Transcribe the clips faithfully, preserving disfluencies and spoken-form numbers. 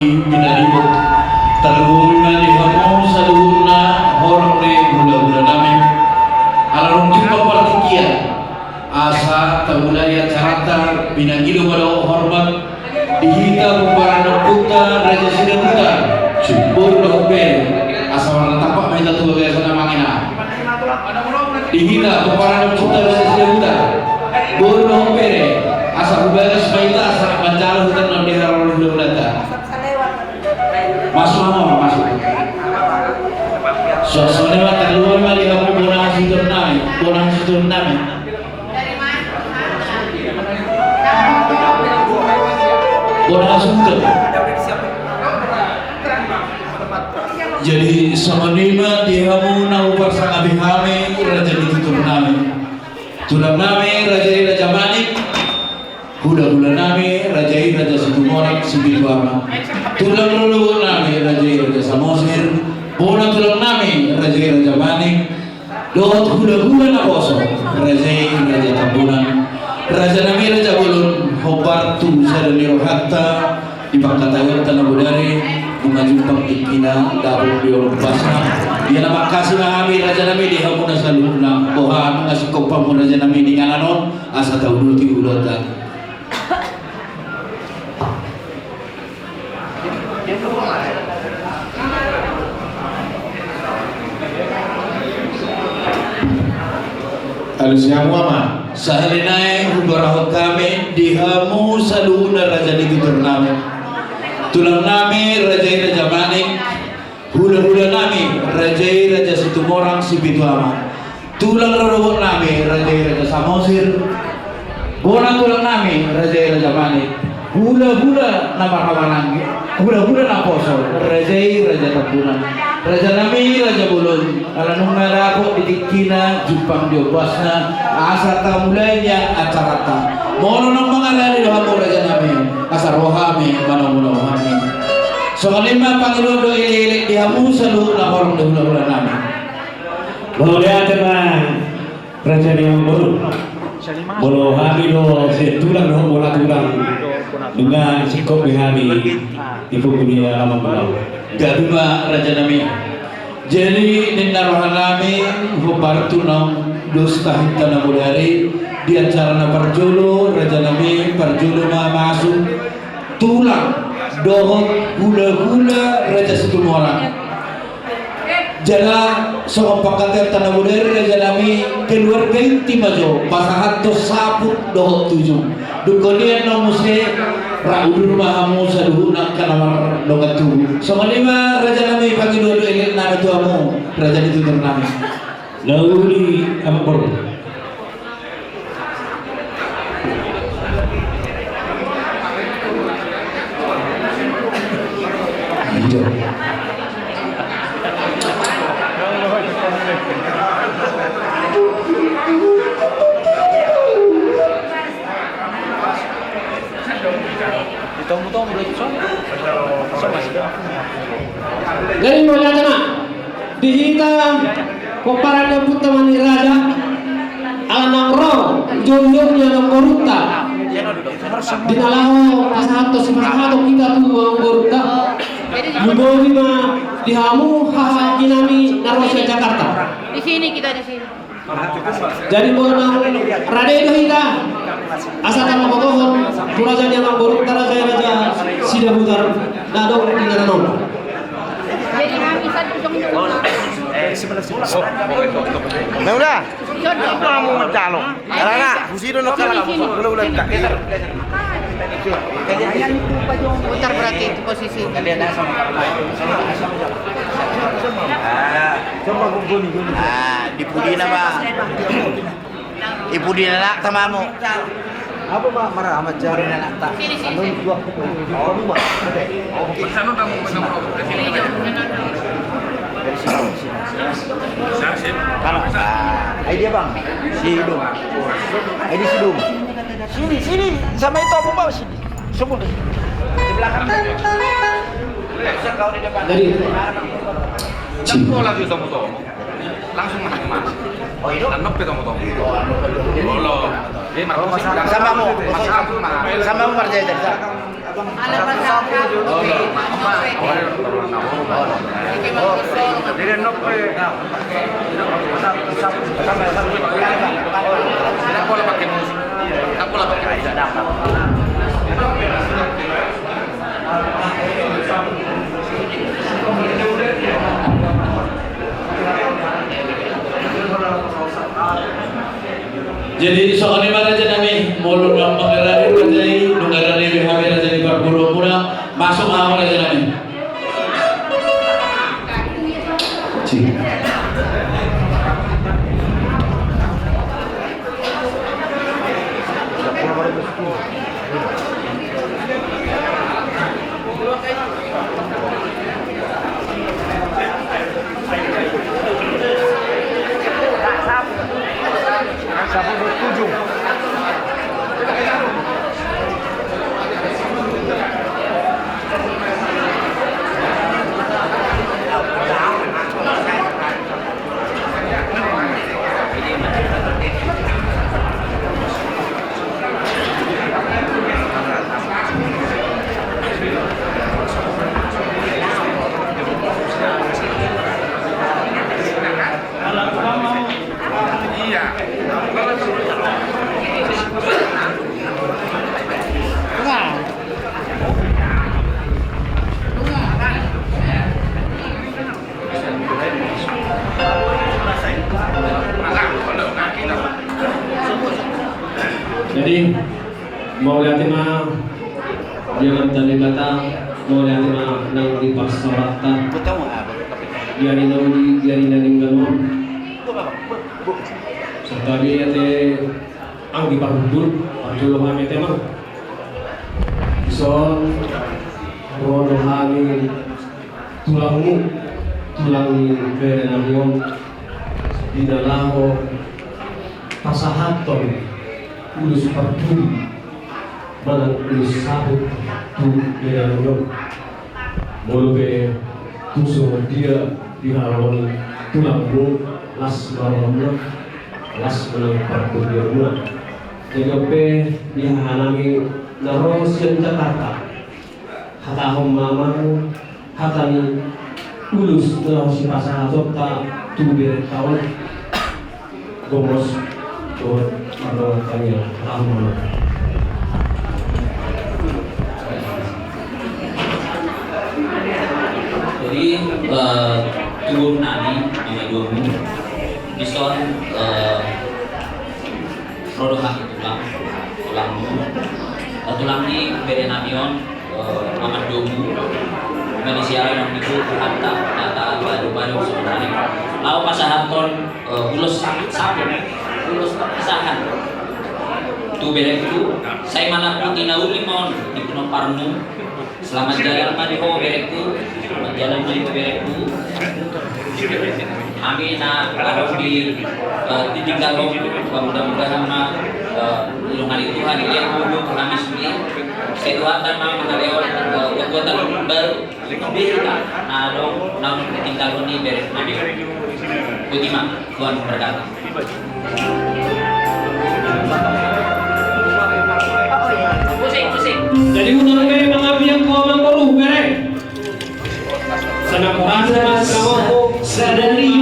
Pinadibot. Tarlumobi ma di hamu saluhutna horong ni hulahula nami. Ala dung jumpang partingkian, asa tamulai acaranta, pinangido ma dohot hormat di hita pomparan ni ompunta Raja Sidabutar, boru dohot bere, asa marnatampak ma hita tu bagasan na mangina. Di hita pomparan ni ompunta Raja Sidabutar, boru dohot bere, asa hubagas ma hita asa manjalo hita na di haroro ni hulahulanta. Masuk, masuk, masuk. Suasana ma, tarlumobi ma di hamu bona hasuhuton nami, bona hasuhuton nami. Bona hasuhuton. Jadi songon i ma di hamu na huparsangapi hami, raja ni tutur nami. Tulang nami, raja i Raja Manik. Hulahula nami, raja i Raja Situmorang Sipitu Ama. Tulang rorobot nami, raja i Raja Samosir. Bona tulang nami, raja i Raja Manik. Dohot hulahula naposo, raja i Raja Tambunan. Raja nami Raja Bolon, hombar tu sada ni rohanta, di pangkataion ta na bodari, nunga jumpang tingkina, dapot di ombasna. Ia na mangkasi ma hami raja nami di hamu na saluhutna, boha nunga singkop hamu raja nami di inganan on, asa tauduti ulaonta. Alusi hamu ama. Sahali nai huparrohahon hami di hamu saluhutna raja ni tutur nami. Tulang nami raja i Raja Manik. Hulahula nami, raja i Raja Situmorang Sipitu Ama. Tulang rorobot nami, raja i Raja Samosir. Bona tulang nami, raja i Raja Manik. Hulahula na marhaha manang, hulahula naposo, raja i Raja Tambunan. Raja nami, Raja Bolon. Ala nunga dapot di tingkina, jumpang di ombasna, asa tamulai nian acaranta. Molo naung mangarade do hamu raja nami, asa ro hami manomunomu hami. Songon i ma pangidoan dohot elekelek di hamu saluhutna horong ni hulahula nami. Mauliate ma raja ni amangboru. Molo hami do sian tulang dohot bona tulang, nunga singkop be hami di pungu ni amangboru. Gabe ma raja nami. Jadi ninna roha nami, hombar tu naung dos tahinta na bodari, di acara na parjolo, raja nami, parjolo ma masuk tulang dohot hulahula Raja Situmorang. Jala songon pangkataion ta na bodari raja nami, keluarga inti ma jo, pasahathon saput dohot tujung. Dungkon i annon muse, ra udur ma hamu saluhutna angka na mardongan tubu. Songon i ma raja nami pangidoan dohot elekelek nami tu hamu, raja ni tutur nami. Na uli amangboru. Jadi mauliate ma di hita pomparan ni ompunta Manik Raja, ala naung ro jolojolo ni amangborunta di na laho pasahathon sipasahaton hita tu amangborunta. Lumobi ma di hamu haha inanami na ro sian Jakarta. Di sini kita, di sini. Jadi molo naung rade do hita, asa tapabotohon tu raja ni amangborunta, raja i Raja Sidabutar, na adong di inganan on. Jadi hami satu jong. Nah, udah. Itu kamu jalo. Ala na, husi do na kala. Ulah, ulah, udah. Putar berarti itu posisi. Ah, di pudi na ma. Di pudi na na tamamu. Apa ma, mara amat jari na na ta. Anu dua. Oh, dua. Oke. Dari sini, sini. Kalau, ah, ai dia bang, si Dom. Ai dia si Dom. Sini, sini, sama itu aku bawa sini. Semua. Di belakang. Jadi, jangkau lagi sama Tom. Langsung masuk, Mas. Oh, itu? Anok pe Tom, Tom. Oh, anok pe. Olo. Jadi, Mas, sama mau. Mas, sama mau. Sama mau kerja itu. Jadi songon i ma raja nami, molo nunga mangarade raja i, nunga rade be hami raja ni parguruan muna, masuk ma hamu raja nami. Jadi, mauliate ma di Amanta Debata, mauliate ma nang di parsaoranta. Di ari na uli, di ari na denggan on. Santabi ate anggi parhundul, parjolo hami ate ma. Dison, ro do hami tulangmu, tulang ni bere nami on, di na laho pasahathon ulos parpudi manang ulos sahat tu bere nami on. Molo pe tung songon dia di harapan tulangmu, las ma rohamuna, las ma nang parpudi muna. Jadi on pe di haha nami na ro sian Jakarta. Hatahon ma amang hata ni ulos na laho sipasahatonta tu berenta on. Gomos dohot mardongan tangiang. Hatahon ma amang. Jadi, eh, tu boru nami, mama domu, dison, eh, ro do hami tulang, tulangmu, eh, tulang ni bere nami on, eh, mama domu, ima di siaran on di tu hata, hata, badu, badu, sebenarnya. Laho pasahathon, eh, ulos sa-, saput, ulos perpisahan. Tu berengku, sai manamputi na uli ma on di pinomparmu. Selamat jalan ma di ho berengku, selamat jalan ma di ho berengku. Hami na adong di, eh, di tinggal ho, mudah-mudahan ma, eh, dilehon ni Tuhan, ia kubu kami sini. Sai Tuhanta ma mangalehon, eh, kekuatan baru. Beta na adong naung ditinggalhon ni bere nami. Botima, Tuhan memberkati. Pusing, pusing. Jadi unang be mangabiang ho amangboru, bere. Sana kurasa mas kamu sadari.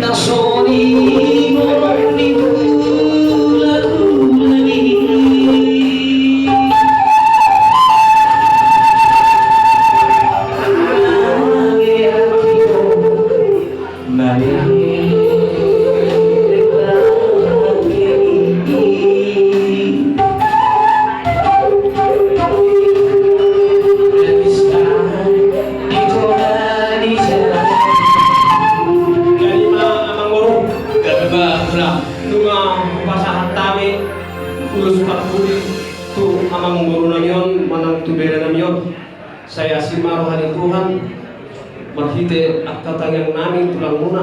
Na so di ngolong ni hulahula ni. Jadi ma amangboru, gabe ma tulang. Nunga pasahat hami ulos parpudi tu amangboru nami on manang tu bere nami on. Sai asi ma roha ni Tuhan marhite angka tangiang nami tulangmuna.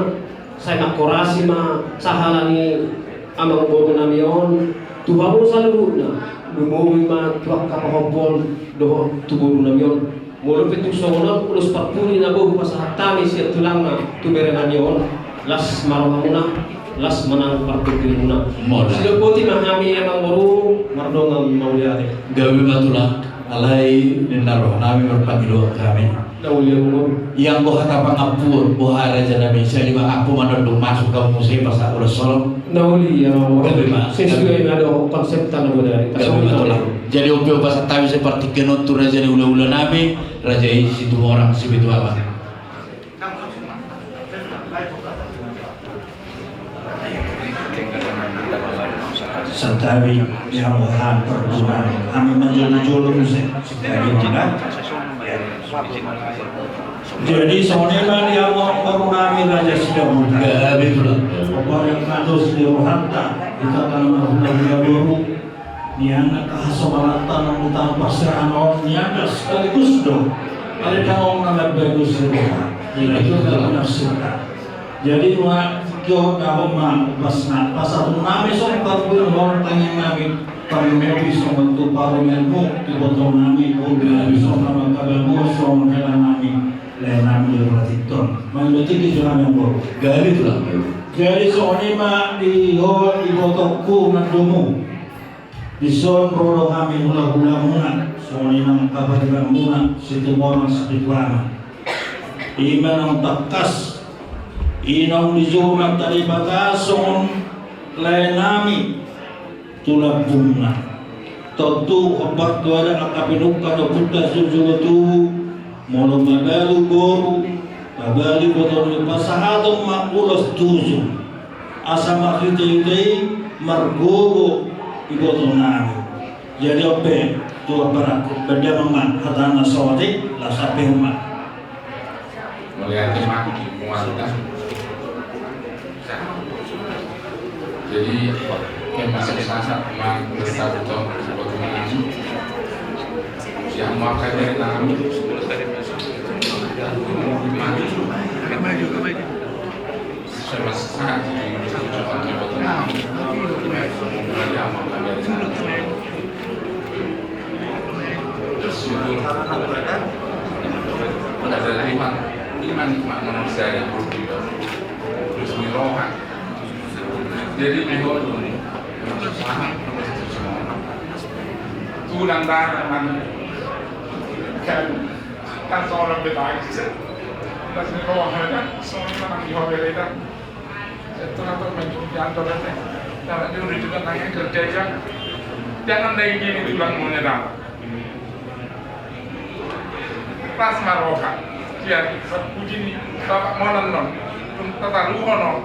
Sai mangkorasi ma sahala ni amangboru nami on tu hamu saluhutna, lumobi ma tu angka pahompu on dohot tu boru nami on. Molo pe tung songon on ulos parpudi na boi hupasahat hami sian tulangna tu bere nami on, Las ma rohamuna, las ma nang partingkianmuna. Molo. Sidok boti ma hami amangboru, mardongan mauliate. Gabe ma tulang, alai ninna rohanami marpangidoan hami. Na uli amangboru. Ianggo hata pangampuon, boha rajanami, sai lima ampu ma na dung masuk hamu muse pasahat ulos holong. Na uli amangboru. Gabe ma. Sesuai na do konsepta na bodari. Gabe ma tulang. Jadi on pe hupasahat hami sian partingkian on tu raja ni hulahulanami, raja i Situmorang Sipitualang. Santabi, di hamu roha parboruon, hami manjolo-jolo muse. Santabi, tidak? Jadi songon i ma di hamu parboruon nami Raja Sidabuda. Gabe tulang. Pokokna na dos di rohanta, di tano na marhula-hula boru. Nian angka hasomalatta naung di tano parserahan on, nian do sekaligus do. Alai tangihon na bagus di roha. Jadi itu dalam nafsinta. Jadi ma, jo, dapot ma umpasana, pasahaton nami songon parboruon, tangiang nami, pamobion songon tu parumaenmu, iboto nami, pamobion nami songon hamagoan, songon hela nami, lae nami di roha tongtong. Mangido tingki jo hami amangboru. Gabe tulang. Jadi songon i ma di ho ibotongku na domu. Dison ro do hami hulahulamuna, songon i nang paribanmuna, Situmorang Sipitualang. I ma naung tangkas, i naung dijou Amanta Debata songon lae nami tu lambungna. Tontu hombar tu adat angka pinungka dohot ompunta jolo-jolo tubu, molo mabalu boru, mabalu iboto, pasahaton ma ulos tujung. Asa marhite-hite i margogo iboto nami. Jadi on pe, tu amangboru, baen damang ma hata na sotik, laos ape ma. Mauliate ma, mual da. Jadi, kemana sasa ma, sasa to, iboto nami. Sian mual ka dari nami. Maju, maju. Jadi, tulang dana man. Kan, kan seorang petani. Terus ini bawa kan, semua orang di hotel itu. Itu apa, main di kantor aja. Nah, dia udah juga nanya kerja aja. Jangan lagi gini tulang maunya dah. Pas maroha. Dia, puji ni, bapak monan non. Tataruhon non.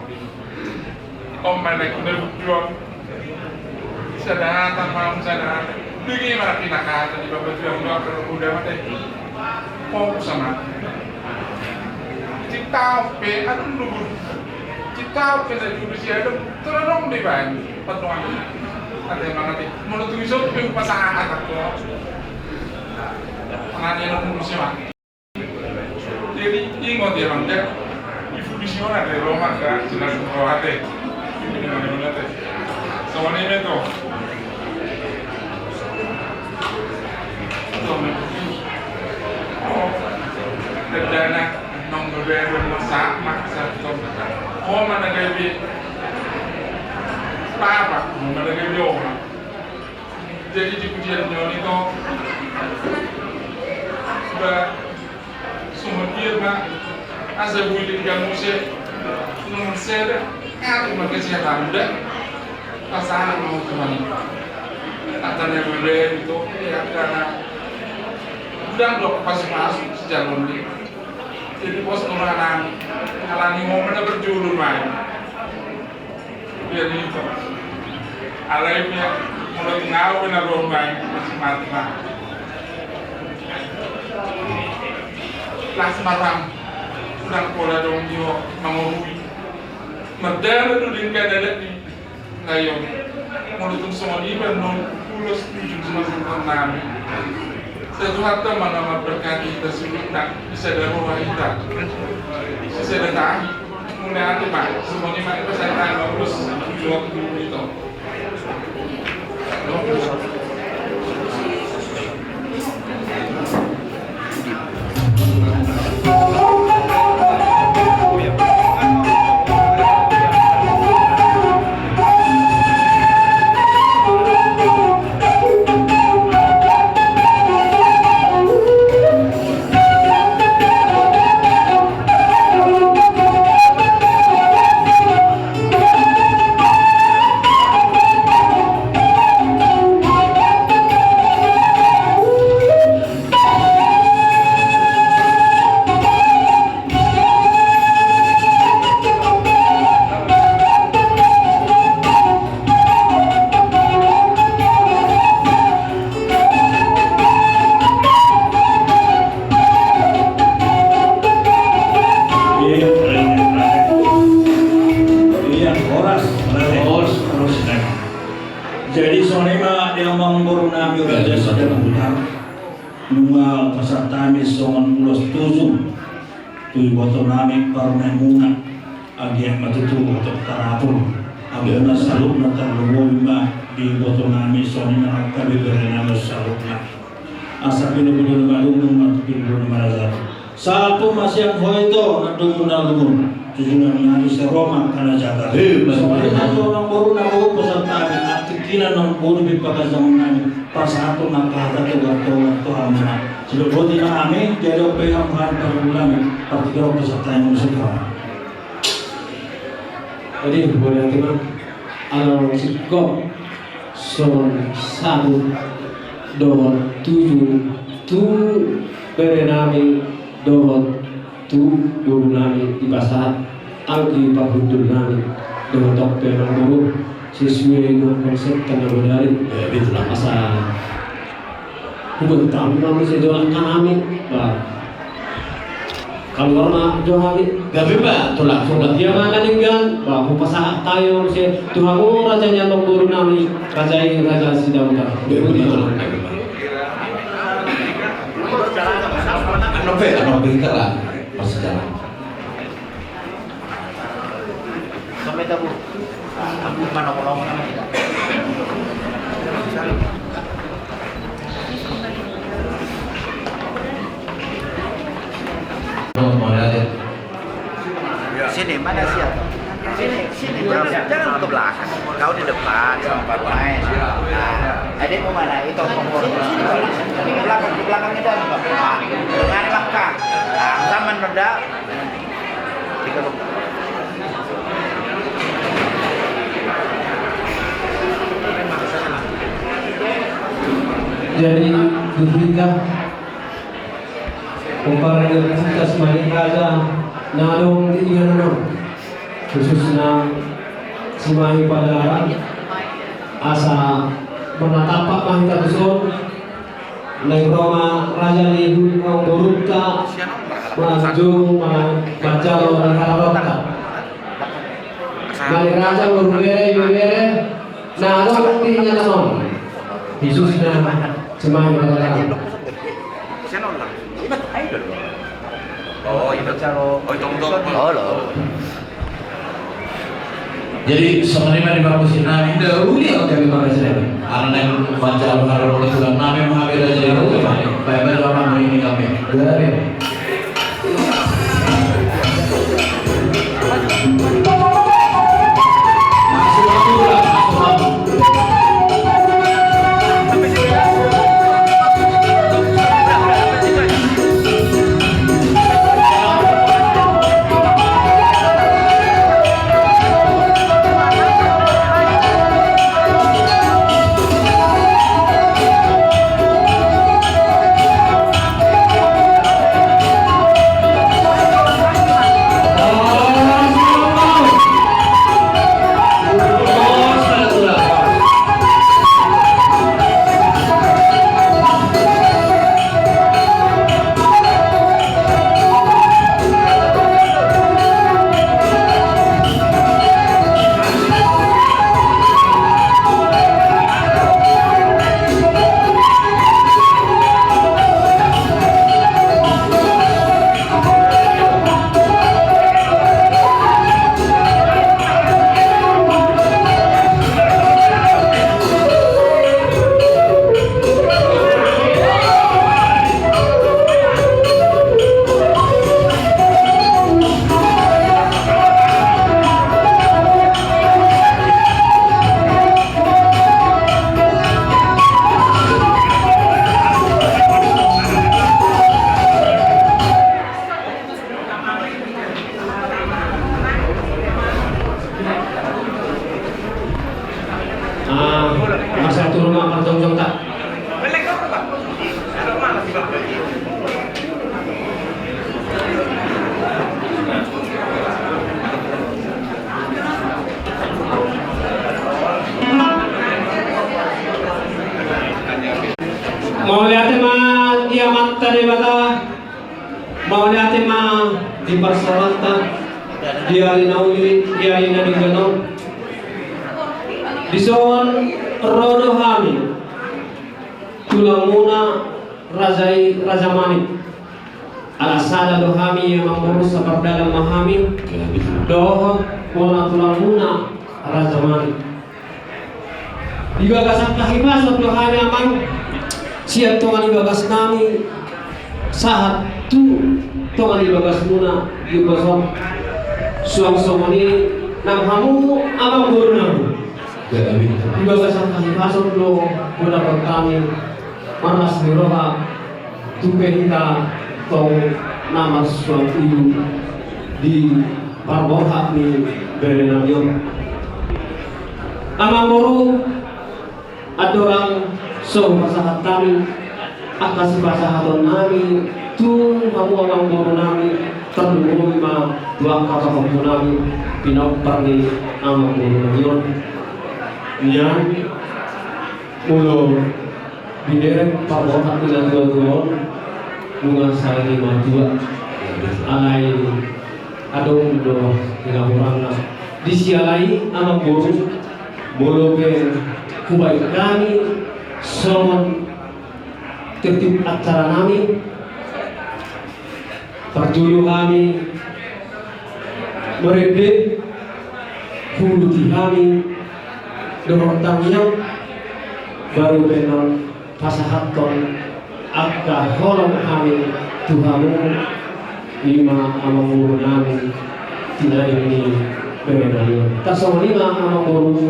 Om mana guna bujuang. Sadatan, mam, sadatan. Digi mana pinakatan di bapak juang doang kalau udah mati. Fokus sama. Cita pe, aduh, lu. Cita pe, saya dulu si Adam. Terus dong di bahan. Patungan. Ada yang mana nih? Menurut gue, so, pasangan aku. Pengen yang nunggu siapa? Jadi, ingot ya, Bang, ya. Ibu di sini ada Roma, kan? Jelas Roma, teh. Ini mana, mana, teh? Sama ini, tuh. Tuh, nih. Oh. Terdana, nong, bebe, masak, masak, tuh. Oh, mana, bebe? Papa, mana, bebe, oh. Jadi di pujian nyoni to, ba, songon dia ma, asa bui di gamu se, songon seda, ate ma kesehatan da, pasangan mau teman. Atau yang beda itu, ya, karena udah dok pas masuk sejalon di. Jadi bos nuranan, alani momen berjulur main. Jadi, alai pe, molo tung au pe na rombang, masih mati ma. Las marang, udah pola dong dio mangorui. Mardala do dengke dadak ni layon. Molo tung songon i pe non ulos tujung sumasakan nami. Sai Tuhanta ma na mamberkati hita suhutna, di sada roha hita, di sada tahi. Mauliate ma, songon i ma, i ma sada tahi ma ulos tujuan guru ito. Jadi songon i ma di amangboru nami Raja Sidabutar, nunga pasahat hami songon ulos tutu tu iboto nami parumaenmuna, age ma tutu hatop tarapul. Age na saluhutna tarlumobi ma di iboto nami songon i ma angka bebere nami saluhutna. Asa pinopilo na malunglung ma tu pinopilo na marajaon. Salpu ma sian ho ito na domu na lungun. Jujur na mari sero ma angka na jaga. Songon i ma tu amangboru na boru pasahat hami, atik kina na boru pe pagajangon nami. Pasahaton angka hata togar-togar tu hamuna. Sidok boti ma hami, jadi ope hamu han parguru nami. Partigor pasahat hami muse kawan. Jadi boleh hati ma. Ala singkop. Songon sahat dohot tuju tu bere nami dohot tu boru nami dipasahat anggi parhundul nami dohot on pe amangboru sesuai dengan konsep tanda bodari. Ya, betul lah. Asa hubuat tamu nami sejola nami. Bah. Kaluar ma jo hami. Gabe ma tulang. Songon dia ma na denggan, bah, hupasahat hami muse tu hamu raja ni amangboru nami, raja i Raja Sidabutar. Gabe ma tulang. Anu pe, anu pe, kita lah. Pas jalan. Sampai tabu. Sini, mana siapa? Sini, sini. Jangan ke belakang. Kau di depan sama Pak Main. Nah, adikmu mana? Itu kompor. Sini, sini, Pak. Di belakang, di belakang itu ada, Pak. Nah, dengan Pak. Nah, sama neda. Jadi, di hita, pomparan ni hita simahi raja na adong di inganan on, khususna simahi padalarang, asa marnatampak ma hita tuson, naeng ro ma raja ni amangborunta manjou manjalo di hararonta. Nang raja boru bere ibebere na adong di inganan on, khususna simahi padalarang. Oh, iya. Oh, itu, itu. Oh, lo. Jadi songon i ma di parmusik nami, nda uli au gabe marhasilon. Ala naeng manjalo hararonta tulang nami ma hape raja i. Bae ma jo amang ini kami. Gabe. Ah, masa turun ma parjongjongta. Mauliate ma di Amanta Debata. Mauliate ma di parsaoranta di ari na uli, di ari na denggan on. Dison ro do hami, tulangmuna raja i, Raja Manik. Ala sada do hami, amangboru, sapardalan ma hami dohot bona tulangmuna Raja Manik. Di bagasan hahipason do hami, amang, sian tonga ni bagasnami sahat tu tonga ni bagasmuna di bagas on. Suang songon i nang hamu, amangboru nami. Di bagasan hahipason do hudapot hami marlas ni roha, tu pe hita tong na marsuang ilu di parborhat ni berenami on. Amangboru, andorang so pasahat hami angka sipasahatonnami tu hamu, amangboru nami, tarlumobi ma tu angka pahompunami, pinompar ni amangboru nami on. Nian, molo diderek parborhat ni natuatua on, nunga sae ni matua. Alai adong do hinahuranna. Di siala i, amangboru, molo pe hubaen hami songon tertib acaranami, parjolo hami marende, huuduti hami dohot tangiang, baru pe annon pasahathon angka holong hami tu hamu, i ma amangboru nami, tinaim ni berenami on. Tarsongon i ma, amangboru,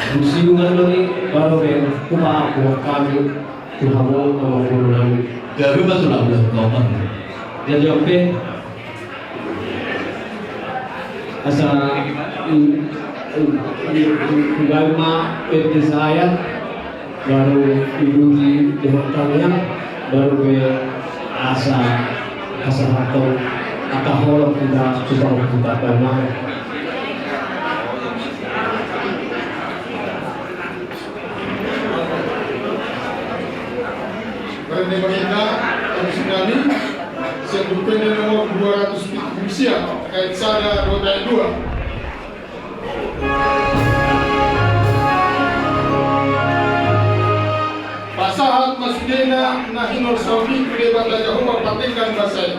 dung siungan do i, baru pe hupaampu hami tu hamu, amangboru nami. Gabe ma tulang, ulang tahun. Jadi, oke. Asa, i, i, i, hubaen ma ende sahayat, baru iuduti dohot tangiang, baru pe asa pasahathon angka holong hita tu pahompu, hubaen ma. Marende ma hita, sian buku ende nomor dua ratus pitu pulu sia, ayat sada dohot ayat dua. Pasahat ma sudena na hinorsomi tu Debata Jahowa, patenggan basa i.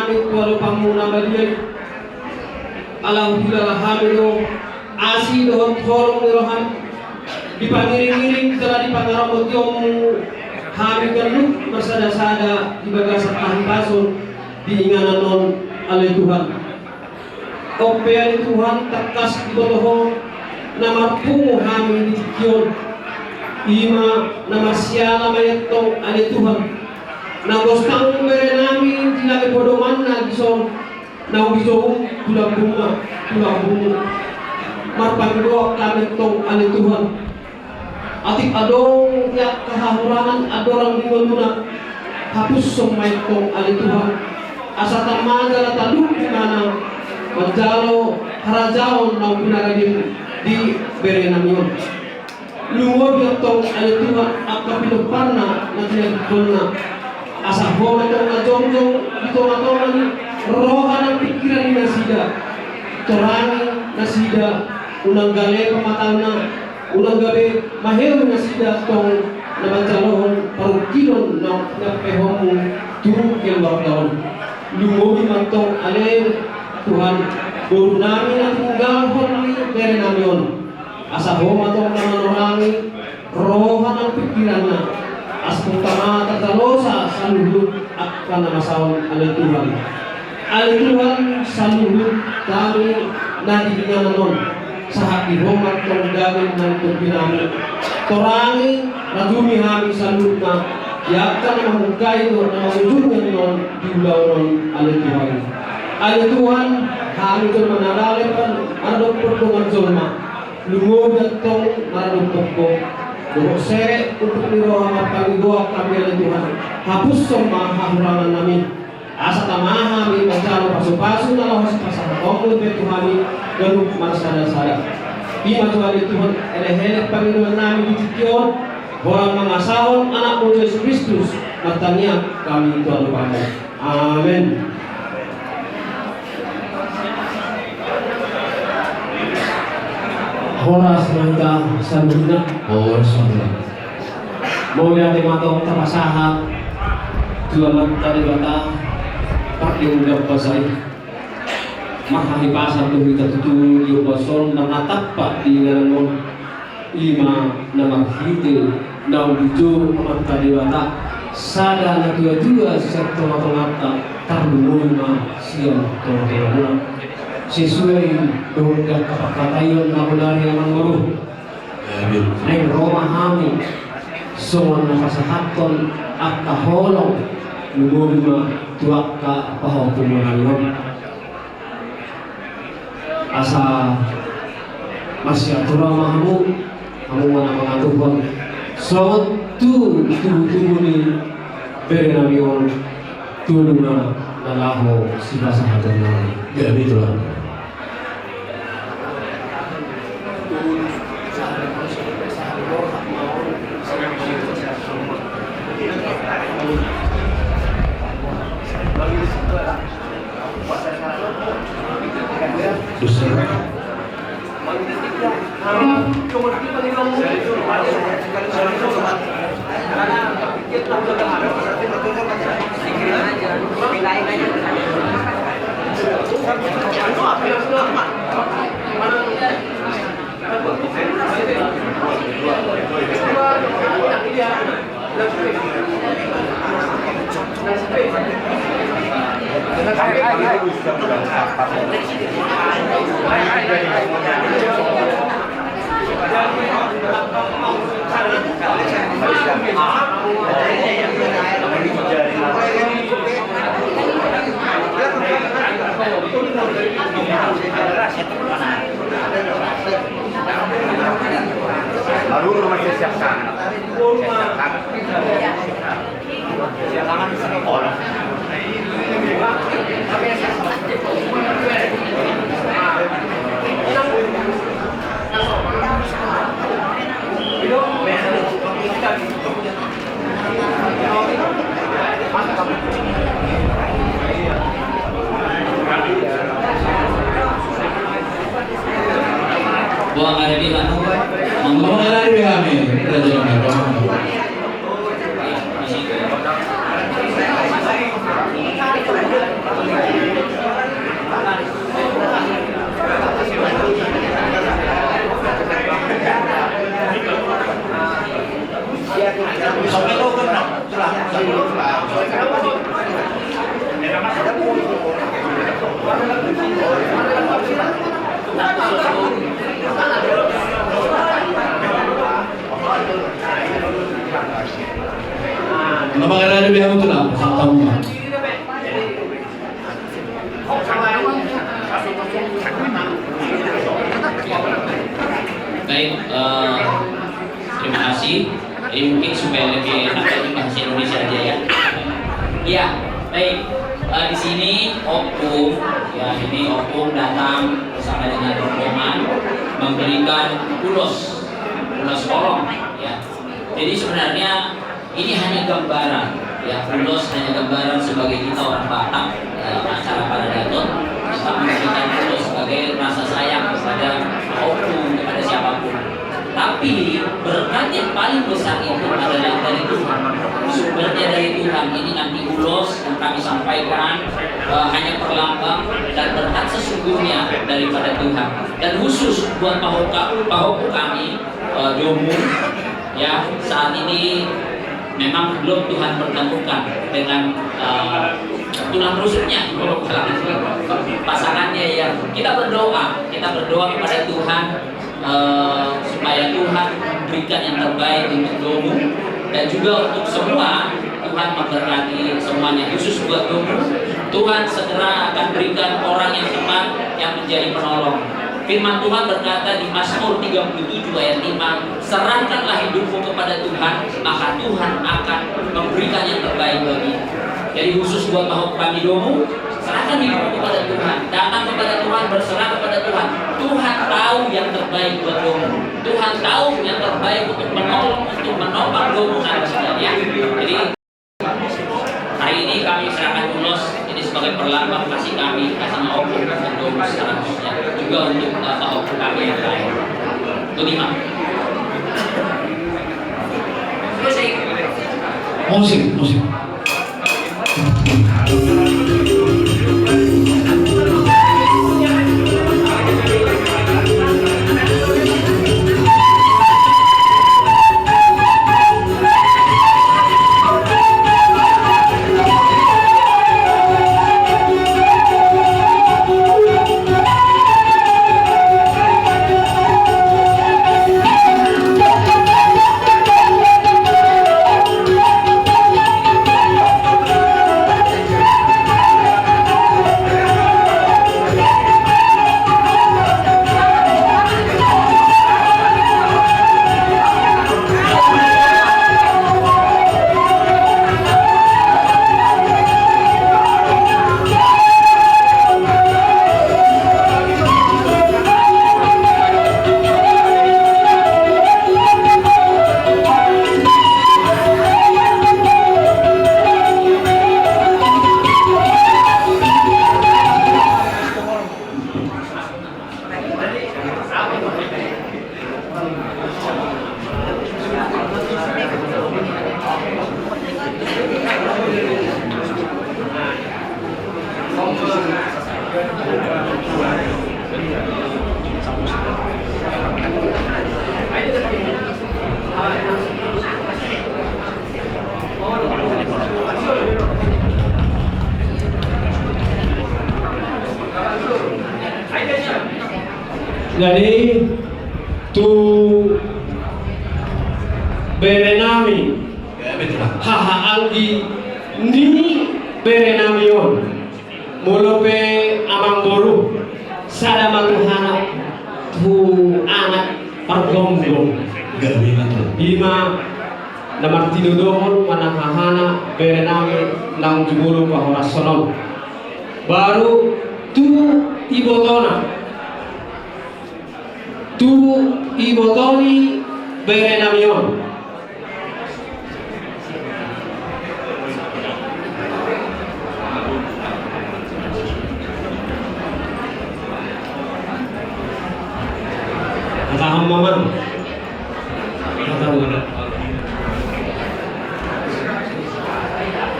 Tuhan, pangula badia i. Ala huhilala hami do asi dohot holong ni roham, dipangiring-iring jala dipangaramotionmu hami ganup marsada-sada di bagasan hahipason di inganan on, ale Tuhan. On pe ale Tuhan, tangkas diboto ho na marpungu hami di tingki on. I ma na marsiala ma i antong ale Tuhan. Na gostang berenami di lage podomanna dison, naung dijou tu lambungna, tu lambungmu. Marpangidoan hami antong ale Tuhan. Atik adong di angka hahurangan andorang di ngoluna, hapushon ma i antong ale Tuhan. Asa tama jala talup ibana manjalo harajaon naung pinarade di berenami on. Lumobi antong ale Tuhan angka pinomparna na tinadingkonna. Asa Ho ma antong na jongjong di tonga-tonga ni roha nang pingkiran ni nasida. Torangi nasida, unang gale pamatangna, unang gabe maheu nasida antong na manjalohon parungkilon naung pinampehonmu tu keluarga on. Lumobi ma antong ale Tuhan, borunami na tininggalhon ni berenami on. Asa Ho ma antong na manorangi roha nang pingkiranna, asa tama tarjalosa saluhut angka na masa on ale Tuhan. Ale Tuhan, saluhut hami na di inganan on, sahat di Ho ma antong daging nang tombinami. Torangi, rajumi hami saluhutna di angka na mamungkai dohot na mangujungi on di ulaon on ale Tuhan. Ale Tuhan, hami jolma na lalap, maradophon dongan jolma. Lumobi antong maradophon Ho. Dohot serep unduk ni roha marpangidoan hami ale Tuhan. Hapushon ma hahurangannami. Asa tama hami manjalo pasu-pasu na laho sipasahatonmu be tu hami ganup marsada-sada. I ma tutu ale Tuhan, elek-elek pangidoannami di tingki on, holan mangasahon Anakmu Jesus Kristus, martangiang hami tu adopanmu. Amen. Horas ma hita saluhutna. Horas ma hita. Mauliate ma antong tapasahat tu Amanta Debata, pardenggan basa i. Marhahipason do hita tutu di ombas on, na tampak di inganan on. I ma na marhite naung dijou Amanta Debata, sada na tua-tua sian tonga-tonganta, tarlumobi ma sian tonga-tonganta. Sesuai dohot angka pangkataion na bonari, amang boru. Naeng ro ma hami songon na pasahathon angka holong, lumobi ma tu angka pahompungonnami on. Asa marsiatur ma hamu, hamu ma na mangatuhon songon tu tubu-tubu ni berenami on, tolu na laho sipasahatonnami. Gabe, Tulang. Baru rumah saya siapkan. Saya siapkan. Na mangarade be hamu tu na, santa uma. Baik, eh, terima kasih. Jadi mungkin supaya lebih enak lagi bahasa Indonesia aja ya. Iya, baik. Eh, di sini opung, ya ini opung datang bersama dengan rombongan memberikan ulos, ulos kolong, ya. Jadi sebenarnya ini hanya gambaran, ya, ulos hanya gambaran sebagai kita orang Batak dalam acara Paradaton, kita memberikan ulos sebagai rasa sayang kepada opung, kepada siapapun. Tapi berkat yang paling besar itu adalah dari Tuhan. Sumbernya dari Tuhan. Ini nanti ulos yang kami sampaikan, eh, hanya perlambang dan berkat sesungguhnya daripada Tuhan. Dan khusus buat pahopung, pahopung kami, eh, Domu, ya, saat ini memang belum Tuhan pertemukan dengan, eh, tulang rusuknya, pasangannya, ya. Kita berdoa, kita berdoa kepada Tuhan, eh, supaya Tuhan berikan yang terbaik untuk Domu dan juga untuk semua. Tuhan memberkati semuanya, khusus buat Domu. Tuhan segera akan berikan orang yang tepat yang menjadi penolong. Firman Tuhan berkata di Mazmur tiga puluh tujuh ayat lima, "Serahkanlah hidupmu kepada Tuhan, maka Tuhan akan memberikan yang terbaik bagimu." Jadi khusus buat pahopung kami Domu, serahkan hidupmu kepada Tuhan, datang kepada Tuhan, berserah kepada Tuhan. Tuhan tahu yang terbaik buat Domu. Tuhan tahu yang terbaik untuk menolong, untuk menopang Domu, saudara-saudara, ya. Jadi hari ini kami serahkan ulos ini sebagai perlambang kasih kami, kasih opung untuk Domu secara khususnya, juga untuk, eh, pahopung kami yang lain. Terima. Musik, musik. Jadi tu berenami, haha anggi ni berenami on. Molo pe amangboru, sada ma tu anak, tu anak pargomgom. Ima na martinodohon manang hahana berenami naung jumolo pahorashon on. Baru tu ibotona, tu iboto ni berenami on. Hatahon ma, Amang. Hatahon.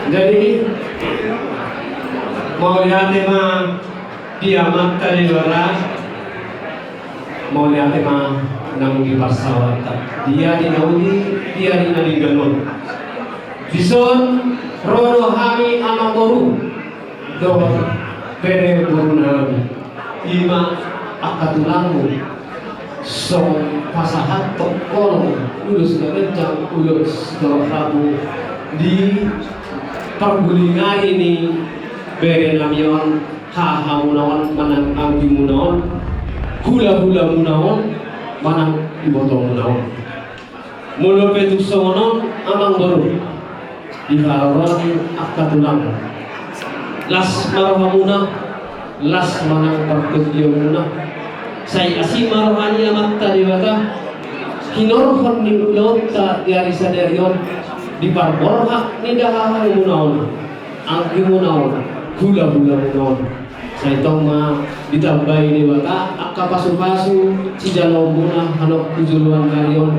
Jadi mauliate ma di Amanta Debata. Mauliate ma naung dipasahat. Dia di na uli, dia di na denggan on. Dison ro do hami amangboru. Dohot bere boru nami, ima angka tulangmu, songon pasahathon holong, ulos na ganjang, ulos torop rapu di pargulingari ni bere nami on, hahamuna on manang anggimuna on, hulahulamuna on manang ibotomuna on. Molo pe tung songon on, amang boru, di haroro ni angka tulang, las ma rohamuna, las ma nang partondianmuna. Sai asi ma roha ni Amanta Debata, hinorhon ni ulaonta di ari sadari on, di parborhat ni dahahamuna on, anggimuna on, hulahulamuna on. Sai tong ma ditambai Debata angka pasupasu sijaloonmuna hano tu joloan ni ari on.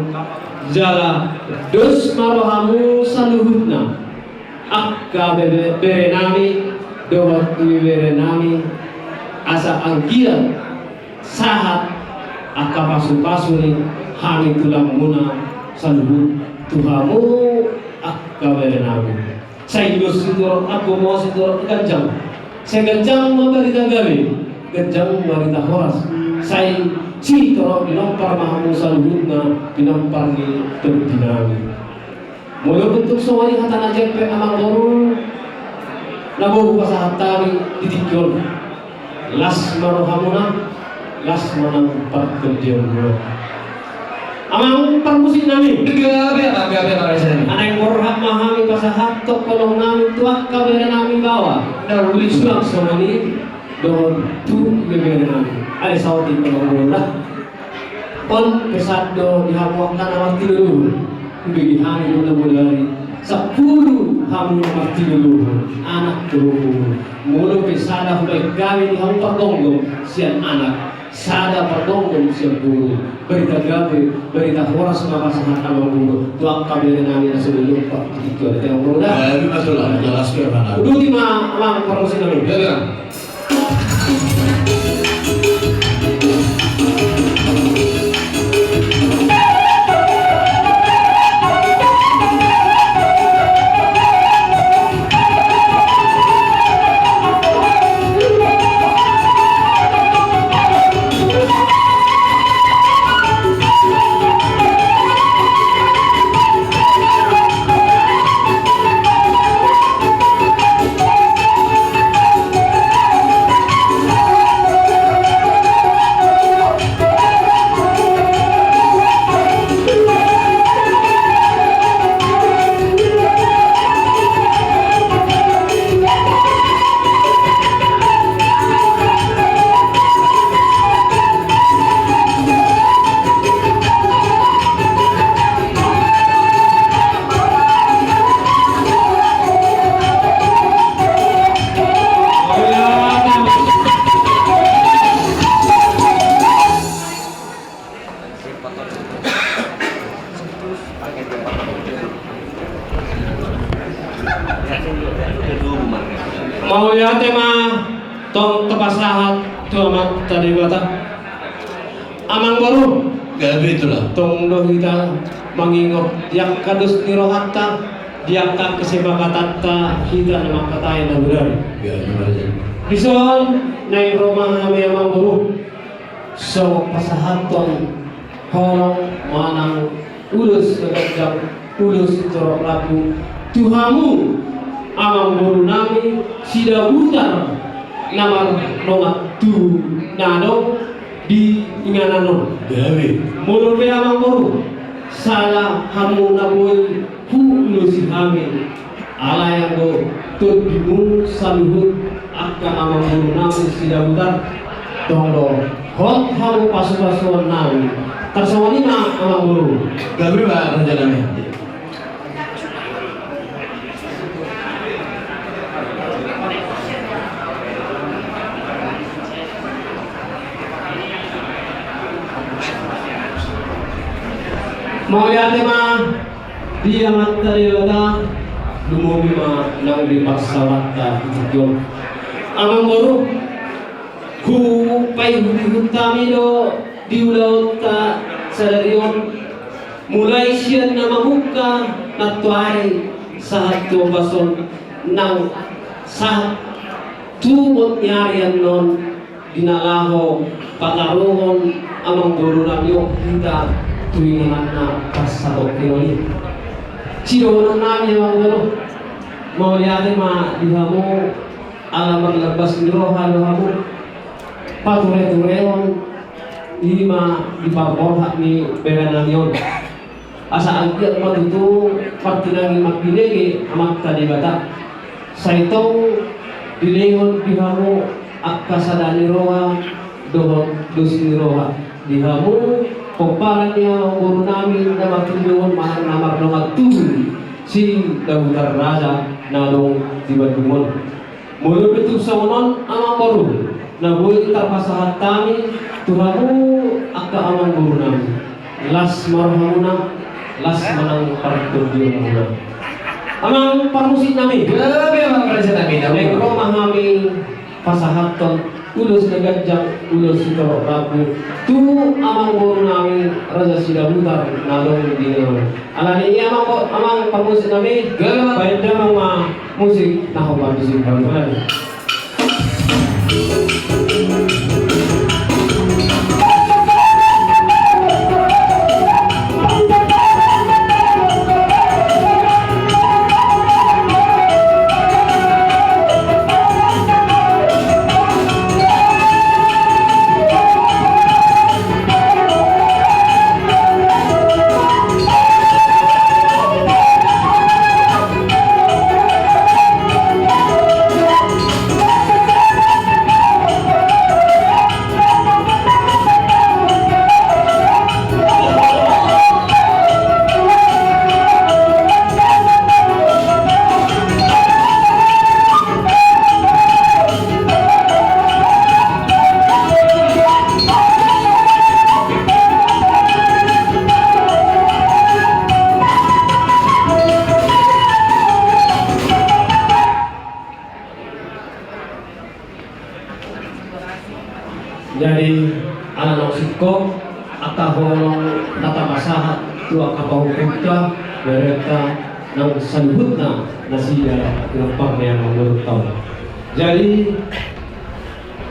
Jala dos ma rohamu saluhutna, angka bere, bere nami dohot ibebere nami, asa anggiat sahat angka pasupasu ni hami tulangmuna saluhut tu hamu angka bere nami. Sai dos sitorop rapu ma sitorop ganjang. Sai ganjang ma barita gabe, ganjang barita horas. Sai sitorop pinompar ma hamu saluhutna, pinompar ni tondi nami. Molo pe tung songon i hata na jempek, amang boru, na boi hupasahat hami di tingki on. Las ma rohamuna, las ma nang partondianmuna. Amang parmusik nami. Gabe, amang, gabe, amang, gabe. Naeng borhat ma hami pasahathon holong nami tu angka bere nami baoa. Na uli suang songon i dohot tu ibebere nami. Ai saotik ma, amang boru, da. On pesan do di hamu angka na martinodohon. Hubege hami do na bodari, sampulu hamu na martinodohon, anak boru. Molo pe sada hubaen gabe di hamu pargonggom sian anak, sada pargonggom sian boru. Barita gabe, barita horas ma pasahat, amang boru, tu angka bere nami na so dilompa di tingki on, amang boru, da. Gabe ma tulang, jelas gabe ma. Uduti ma, amang parmusik nami. Gabe. Mauliate ma tong tapasahat tu Amanta Debata. Amang boru. Gabe tulang. Tong do hita mangingot di angka dos ni rohanta, di angka kesepakatanta hita na mangkatai na bodari. Gabe ma tulang. Dison naeng ro ma hami, amang boru, songon pasahathon holong manang ulos na ganjang, ulos torop rapu tu hamu amang boru nami Sidabutar na mardongan tu na adong di inganan on. Gabe. Molo pe, amang boru, sada hamu na boi huulosi hami, alai anggo tondimu saluhut angka amang boru nami Sidabutar, tong do hot hamu pasupasuon nami. Tarsongon i ma, amang boru. Gabe ma, raja nami. Mauliate ma di Amanta Debata, lumobi ma nang di parsaoranta di tingki on. Amang boru, hupaihutihut hami do di ulaonta sadari on, mulai sian na mamungka nantoari sahat tu ombas on, nang sahat Tumon ni ari annon di na laho pataruhon amangboru nami on hita tu inganan na parsatongkinon i. Sidohonon nami amangboru, mauliate ma di hamu ala marlambas ni roha do hamu patureturehon i ma di parborhat ni bere nami on. Asa anggiat ma tutu partinangi mambinege Amanta Debata. Sai tong dilehon di hamu angka sada ni roha dohot dos ni roha di hamu pomparan ni amangboru nami na martinodohon manang na mardongan tubu i si Dabutar Raja na adong di Bandung on. Molo pe tung songon on amangboru, na boi tarpasahat hami tu hamu angka amangboru nami. Las ma rohamuna, las ma nang partondionmuna. Amang parmusik nami. Gabe amang parmusik nami. Naeng ro ma hami pasahathon ulos na ganjang, ulos sitorop rambu tu amangboru nami Raja Sidabutar na adong di na. Alani i amang, amang parmusik nami. Gabe amang. Baen damang ma musik na hombar di sini. Jadi ala naung singkop angka holong na tapasahat tu angka pahompunta, berenta nang saluhutna nasida di rempang ni amangboru on. Jadi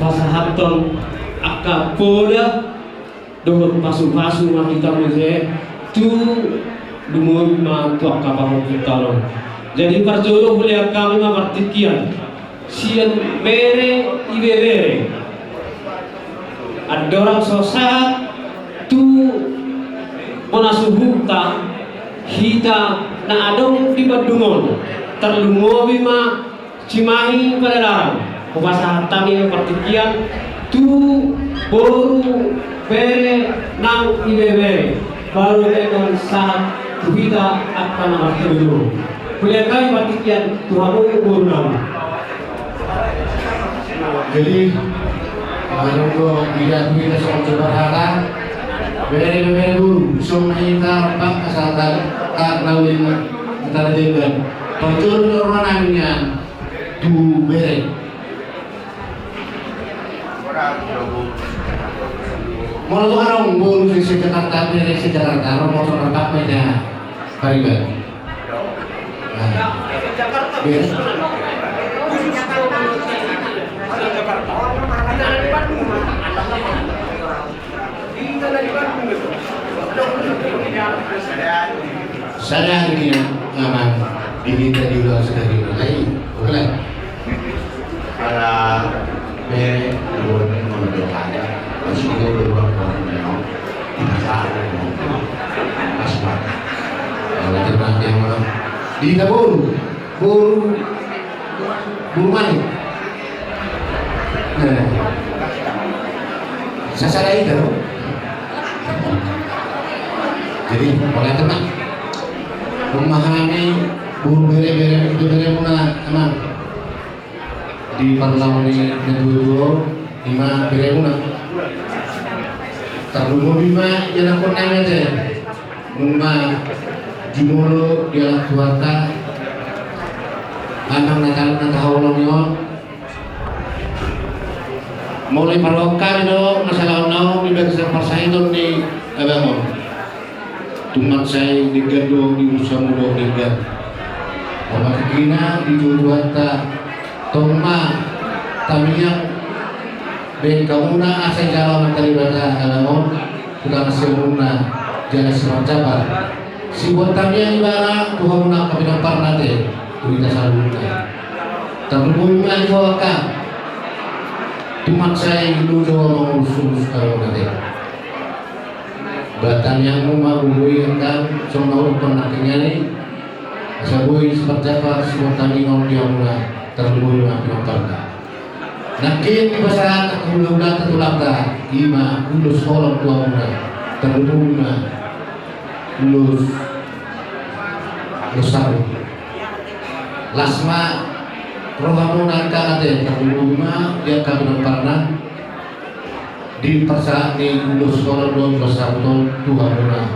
pasahathon angka poda dohot pasupasu ma hita muse tu lumobi ma tu angka pahompunta on. Jadi parjolo hulean hami ma partingkian sian bere ibebere. Andorang so sahat tu bona suhutna hita na adong di Bandung on, tarlumobi ma Cimahi Padalarang, hupasahat hami partingkian tu boru bere nang ibebere, baru baen sahat tu hita angka na martinodohon. Hulean hami partingkian tu hamu boru nami. Jadi, anu do, ida tu ida songon sebar hata, bere bere boru, songon hita rempang asal tak tak naulin antara denggan. Parjolo roha nami nian tu bere. Molo tu adong boru se Jakarta, bere se Jakarta, ro motor rempang meja. Pariban. Nah. Bere. Sadari na amang di hita diulang sadari na. Ai, oke lah. Ala bere, boru, boru, boru. Masih ada beberapa orang yang tidak sadar. Masih ada. Kalau kita nanti yang orang di hita boru, boru, boru mana? Nah. Sasada hita, no? Jadi, oleh tenang. Memahami boru bere, bere, bere, bere muna, tenang. Di parlahon ni na tuatua, ima beremuna. Tarlumobi ma ianakhon nami ate. Nunga jumolo dialap Tuhanta. Amang na talu na tahaholongi on. Molo i parrohahon hami do, masalah on naung di bagasan parsahiton ni abang on. Tung mansai denggan do di urusanmu do denggan. Omak gina di tuatua ta tong ma Tangiang baen hamuna asa dijalo Amanta Debata alang on tu tangan siamunna jala siparjambar. Sibuat tangiang ibana tu hamuna angka pinomparna ate, tu hita saluhutna. Tarlumobi ma di ho angka tumangsa i, loja mangurus-urus hamuna ate. Ba tangiangmu ma boi angka songon na hudok nangkin i, asa boi siparjambar sibuat tangiang on di hamuna, tarlumobi ma pinomparna. Nangkin dipasahat angka hulahulanta tu lambada, i ma ulos holong tu hamuna, tarlumobi ma ulos, ulos saur. Las ma rohamuna angka ate, tarlumobi ma di angka pinomparna. Dipasahat ni ulos holong dohot ulos saur on tu hamuna,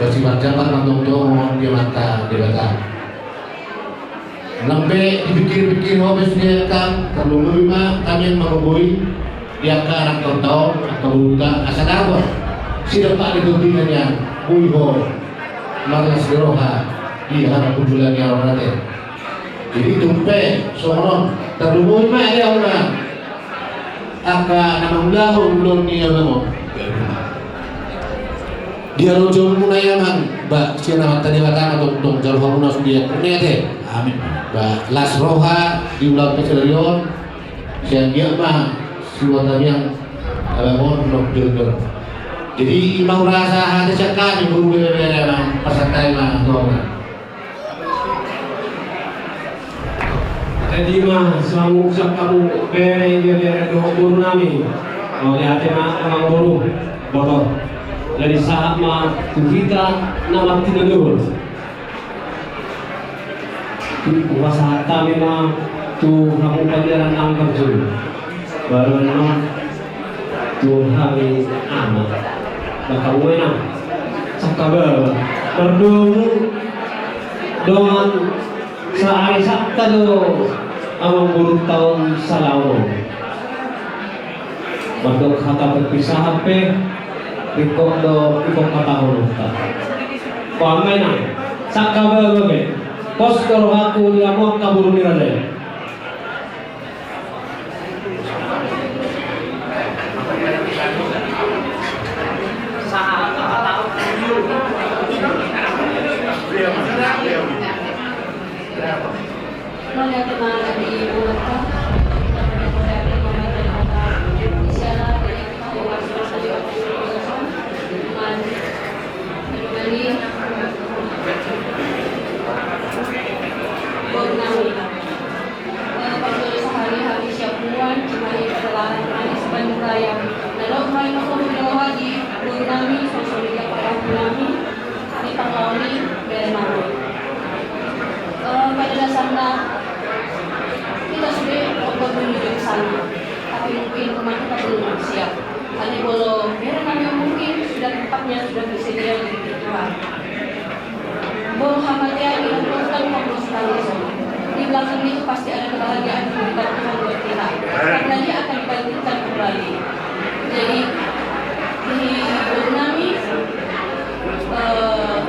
ba siparjambar ma tongtong on di Amanta Debata. Nang pe dipikir-pikir ho be sude angka, tarlumobi ma tangiang manggohi di angka anak tonta on, angka boruta, asa dapot sidompak ni tondi na nian, boi ho marlas ni roha di harampun jala ni aroan ate. Jadi tung pe songon on, tarlumobi ma di hamuna angka na mangulahon ulaon ni amangan on. Di halojonmuna i amang, ba sian Amanta Debata ma tongtong jalo hamuna sude i ate. Amin. Ba las roha di ulaon pasidari on. Sian dia ma sibuat tangiang amangan on, ulaon pasidari on. Jadi i ma hurasa hata sian hami boru, bere-bere, amang, pasahat hami ma tu hamuna. Jadi ma, sai mangungkap hamu bere, ibebere dohot boru nami. Mauliate ma amang boru, boru. Jadi sahat ma tu hita na martinodohon. Hupasahat hami ma tu hamu panjalan na marjolo. Baru non tu hami ama. Maka uena sangkababa mardomu dongan saari santa do amang boru taon salaon. Mandok hata perpisahan pe ringkot do ipangkatahon hita. Pamena sangkababa pe. Pos do rohangku di hamu angka boru ni raja i. Eh, parjolo sahali hami sian punguan, cimahi pardalanan, manis Bandung Raya. Na dok main masuk di roha di boru nami, sosoli dia parahku nami, di parlaoni bere nami. Eh, pada dasarna, kita sudah rokok menuju ke sana, tapi mungkin rumah kita belum siap. Hanya bolo bere nami mungkin sudah tempatnya sudah tersedia di Tuhan. Boru hamatean i bukan pembosonanmu. Di belakang itu pasti ada kebahagiaan yang diberikan Tuhan buat kita. Karena dia akan dibangkitkan kembali. Jadi, di boru nami, eh,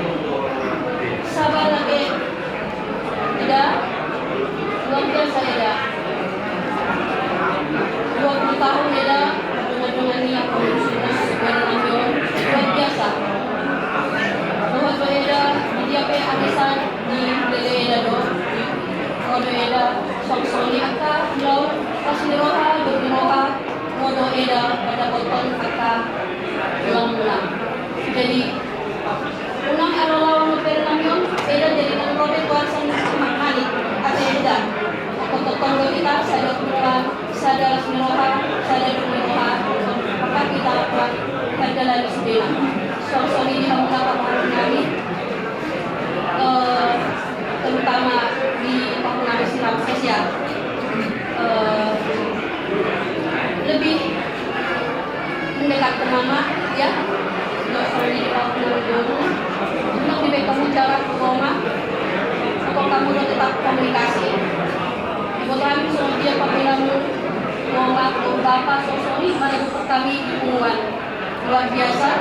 sabar lagi. Eda, luar biasa, Eda. Dua puluh tahun, Eda, dengan, dengan niat untuk sukses, dengan ambil, luar biasa. Bahwa tu Eda, dia pe arisan, di lele Eda do, kalau Eda, song song ni angka, lo, pas ni roha, dua puluh roha, Modo Eda pada potong angka tulang-tulang. Jadi, unang alalaon bere nami on, Eda jadi nang robe kuasa mangkali, ate Eda. Angkon tongtong do hita, sada punguan, sada las ni roha, sada dung ni roha, maka hita akan mandalani sudena. Song song ni di hamuna pamohon nami. Eh, terutama di pahuna Islam sosial, eh, lebih mendekat ke mama, ya. Nggak usah di pahuna dulu. Untuk di bengkel jalan ke rumah, untuk kamu udah tetap komunikasi. Ibu kami suruh dia panggilanmu, mama, bapak, sosok ini, mana butuh kami di punguan. Luar biasa.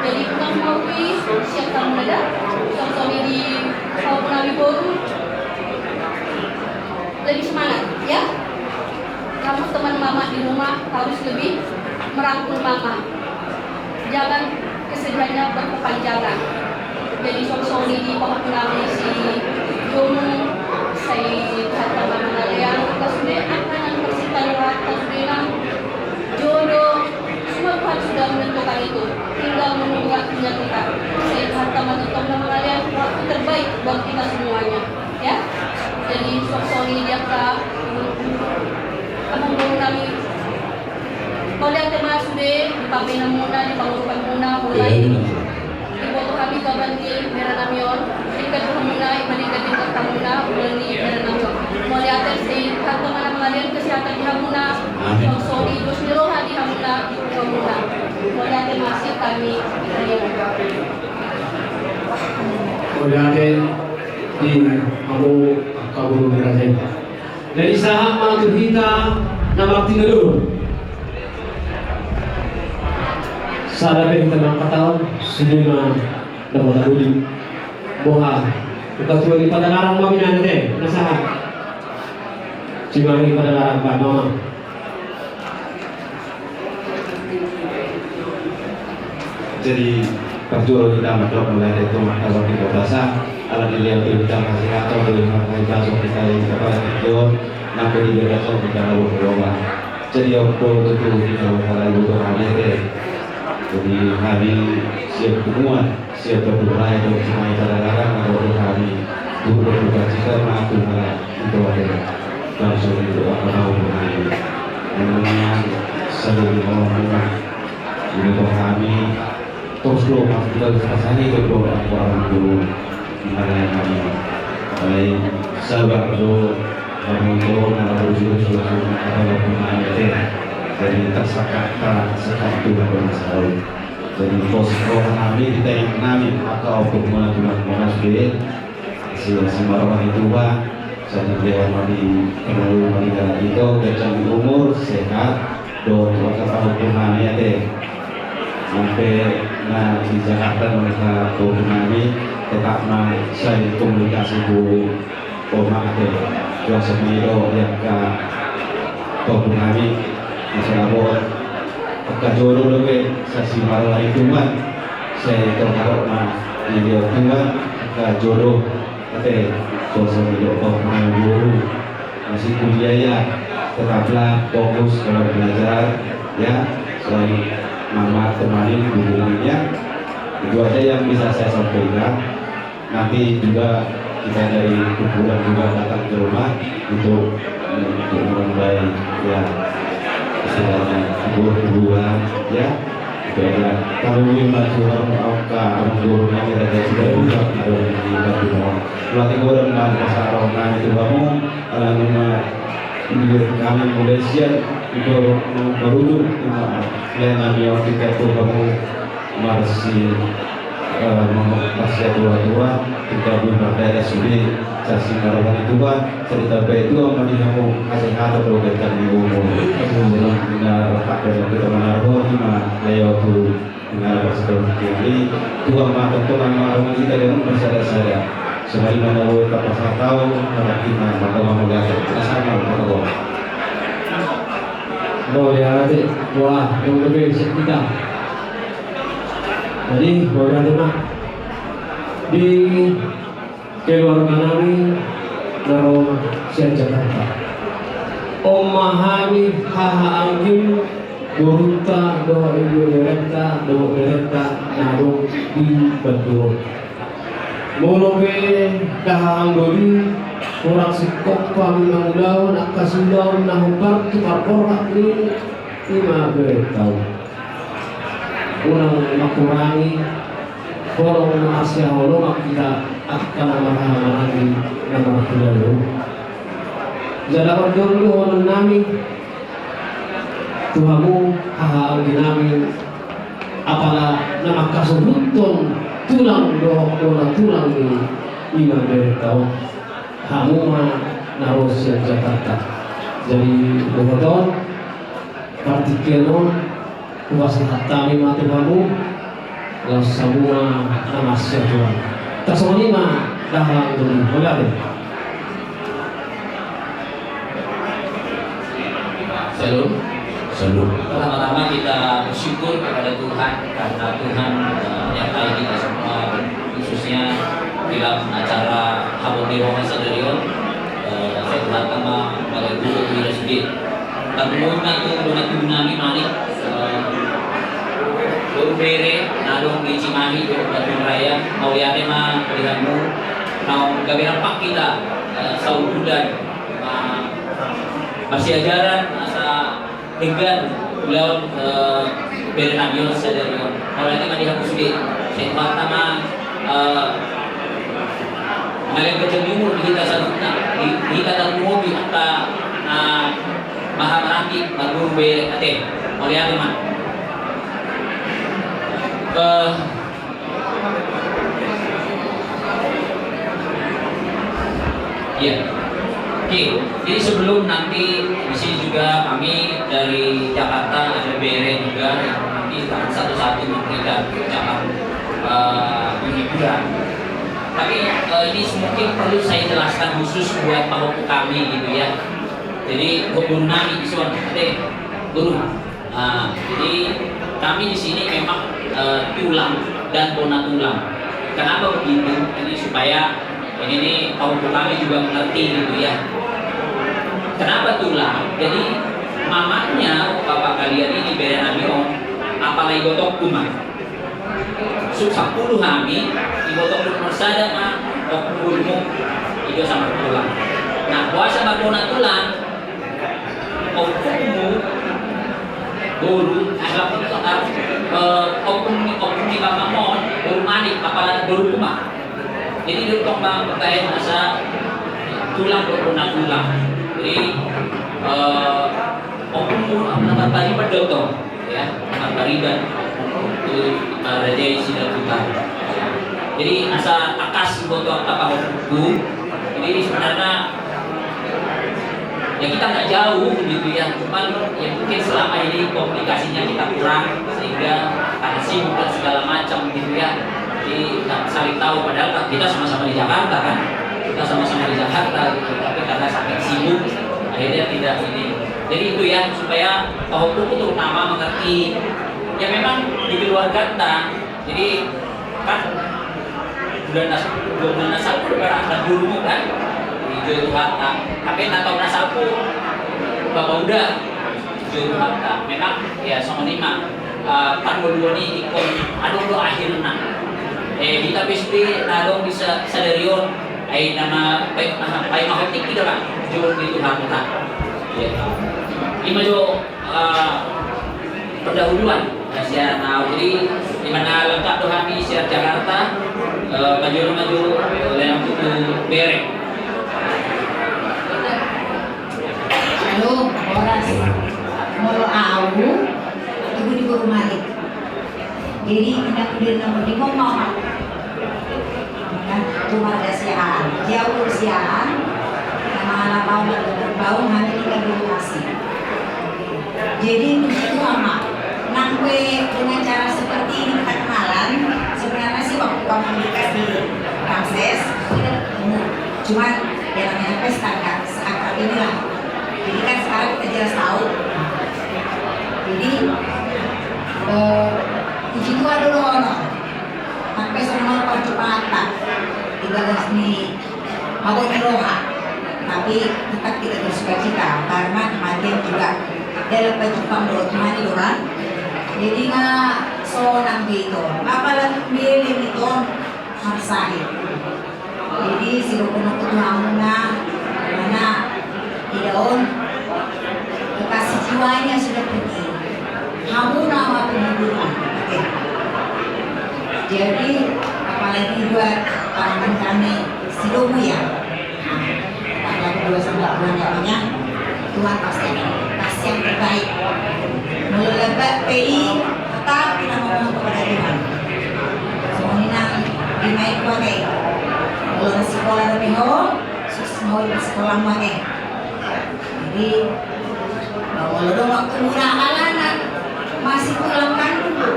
Jadi, unang mengakui siap kamu ada. Sosok ini di, kalau kami boru, lebih semangat, ya. Teman mama di rumah harus lebih merangkul mama. Jangan kesedihannya berkepanjangan. Jadi songon i di pahompu nami si Jomu, sai hata mama na lean, angka sude angka na marsinta ni roha, angka sude na jodoh, semua Tuhan sudah menentukan itu. Tinggal menunggu waktunya kita. Sai hata mama na lean, waktu terbaik buat kita semuanya. Ya, jadi songon i di angka amang boru nami. Mauliate ma sude di pambahenanmuna, di pangurupanmuna, mulai diboto hami gabe ni bere nami on, tingkat hamuna, ibadi gading hamuna, mulai ni bere nami on. Mauliate, sai hata mama na lean, kesehatan di hamuna, songon i dos ni roha di hamuna, di hamuna. Mauliate ma sian hami. Mauliate di hamu angka boru ni raja i. Jadi sahat ma tu hita na martinodohon. Sada pe hita mangkatahon, sude ma dapotan uli. Boha, angka tua ni Padalarang ma inanta, na sahat. Simahi Padalarang, ba mama. Jadi parjolo hita mandok mauliate tu Amanta Martua Pardosa, ala dilehon tu hita hasehatan, dilehon hahipason tu hita di partingkian on, nang pe di bagasan on hita laho marlomba. Jadi on do tutu hita laho marlomba, hami ate. Jadi hami siap punguan, siap berdoa, itu simahi Padalarang, laho tu hami berdoa, berdoa cita ma tu Tuhan, itu ate. Langsung berdoa, berdoa hami. Memang selalu di rumah. Jadi buat kami, terus lo, Mas, kita bisa sani ke bawah aku orang dulu. Gimana ya kami? Baik, sabar dulu. Kami itu malah berjuru selalu apa lo pun ada. Jadi tak sekat, tak sekat itu ada masalah. Jadi pos roha nami di tengah nami, maka untuk mana Tuhan mana sudah. Si, si marwah itu, Pak, saya juga mau di, mau di dalam itu, kencang di umur, sehat, doa, doa, kata Tuhan ya, teh. Sampai na di Jakarta, mereka Tuhan ini tetap ma, saya komunikasi bu, oma, teh. Doa semua itu, ya, Kak, Tuhan ini, masalah buat, Angka jodoh dope, sai si marwah i Tuhan, sai torharok ma di dia Tuhan, angka jodoh, ate, songon i dohot pahompu nami boru, masih kuliah ya, tetaplah fokus dalam belajar, ya, selain mama temani guru-gurunya, itu aja yang bisa saya sampaikan. Nanti juga kita dari kuburan juga datang ke rumah untuk, untuk menambahi, ya, istilahnya, kubur-kuburan, ya. Itu aja. Kalau ini masuk angka, angka guru nami raja sudah juga ada di Batu Bawang. Pelatih guru dan pasar orang itu bangun, kalau memang kami Malaysia itu baru, baru itu, ya, nami orang kita tuh bangun marsi, eh, mama-, marsiatua-tua, hita boi mardalan sude, sai si marwah i Tuhan, sai ditambai Tuhan ma di hamu hasehatan dohot kencang ni umur. Jadi na rap dohot hita manarhon i ma, laho tu na rap sitahu kiri, Tuhan ma tongtong ma hamu hita di hamu marsada-sada. Songon i ma na boi tapasatau, marhite ma, maka ma mauliate. Nasar ma, maka ma. Mauliate, wah, dong bebe, siap hita. Jadi, mauliate ma di keluarga nami na ro sian Jakarta. On ma hami haha anggim, borunta dohot ibeberenta dohot berenta na adong di Bandung. Molo pe dahahang doli, hurang singkop hami mangulahon angka siulaon na hombar tu parborhat ni i ma berenta on. Unang mangkurangi holong na marsihaholongan hita angka na marhahamaranggi na marhulahula. Jala on do dohonon nami tu hamu haha anggi nami, apala na mangkasuhuthon tulang dohot bona tulang ni i ma berenta on, hamu ma na ro sian Jakarta. Jadi dohot on, partingkian on, hupasahat hami ma tu hamu, laos hamu ma na marsiatua. Tarsongon i ma dahahang doli, mauliate. Shalom. Shalom. Pertama-tama kita bersyukur kepada Tuhan karena Tuhan, eh, menyertai kita semua, khususnya dalam acara Habot ni Roha sadari on, eh, sai hupasahat ma bagabe guru, guru sude. Tarlumobi ma tu dongan tubu nami Manik, eh, boru bere na adong di Cimahi, di Bandung Raya, mauliate ma di hamu, naung gabe rap hita, eh, saulunta, eh, marsiajaran, asa denggan ulaon, eh, bere nami on sadari on. Mauliate ma di hamu sude. Sai hupasahat ma, eh, mauliate ma di hita saluhutna, di, di hita tarlumobi angka, eh, maha maranggi, marboru bere ate. Mauliate ma. Eh, Iya. Oke, jadi sebelum nanti di sini juga kami dari Jakarta ada bere juga yang nanti akan satu-satu memberikan ucapan, eh, penghiburan. Tapi, eh, ini mungkin perlu saya jelaskan khusus buat pahompu kami gitu ya. Jadi, guru nami di sini, guru. Nah, jadi kami di sini memang, eh, tulang dan bona tulang. Kenapa begitu? Ini supaya ini nih pahompu kami juga mengerti gitu ya. Kenapa tulang? Jadi mamanya bapak kalian ini, bere nami on, apala ibotongku ma. Suksang pulu hami, ibotongku nomor sada ma, ompungmu, ido sama tulang. Nah, boasa ma bona tulang, ompungmu, boru, eh, eh, ompung ni, ompung ni bapakmu on, boru Manik, apala boru kuma. Jadi, dia tong ma, baen asa tulang, bona tulang. Jadi, eh, ompungmu, apa nama, tadi pedot tong. Ya, Pangariban, itu, eh, Raja Isi dan Tutar. Jadi, asa tangkas diboto angka pahompu. Jadi, sebenarnya, ya, kita nggak jauh gitu ya, cuman ya mungkin selama ini komunikasinya kita kurang, sehingga karena sibuk dan segala macam gitu ya, jadi nggak saling tahu, padahal kan kita sama-sama di Jakarta kan, kita sama-sama di Jakarta gitu, tapi karena saking sibuk, akhirnya tidak ini. Jadi itu ya, supaya pahompu terutama mengerti. Ya memang di keluarga kita, jadi kan bulan nas-, dua bulan na salpu do berangkat gurumu kan, dijou Tuhanta. Tapi na taon na salpu, Bapa Uda, dijou Tuhanta. Memang ya songon i ma, eh, parngoluon i ingkon adong do akhirna. Eh, hita pe sude na adong di sa-, sadari on, ai nama, baik, ah, baik mahot tingki do lah, dijou ni Tuhanta. Ya. Ima jo, eh, pendahuluan, kasihan, nah, jadi di mana lengkap do hami sian Jakarta, eh, maju, maju, eh, lelang putu bere. Halo, horas. Molo au, ibu di Boru Malik. Jadi, inda kudir nomor lima mau. Kan, tu marga Siahaan. Dia urus Siahaan. Nama anak bau, bau, hami tinggal di lokasi. Jadi, begitu, Mama. Nang kue dengan cara seperti ini kita kenalan, sebenarnya sih waktu kamu nikah di Ramses, kita ketemu. Cuman, ya namanya pesta, nggak seakrab inilah. Jadi kan sekarang kita jelas tahu. Jadi, eh, puji Tuhan dulu, ono. Sampai semua percepatan di bagas ni Habot ni Roha. Tapi tetap kita bersukacita karena kematian juga dalam pajumpang dohot Tuhan i do kan. Jadi nga sonang be ito. Apalagi bere ni ito, harus sahit. Jadi, sidok kono tu hamuna, mana, ida on, kekasih jiwanya sudah pergi. Hamuna ma penghibur. Oke. Jadi, apalagi buat pamangan kami, si Domu ya. Apalagi dua sama Tuhan ya, Bang, ya. Tuhan pasti akan kasih yang terbaik. Molo laba pe i, tetap kita mohon kepada Tuhan. Songon i nang di mai kuake. Molo na sikola dope ho, sukses ma ho di sikola muake. Jadi, molo adong waktu muna halangan, masih tulang kandung tu.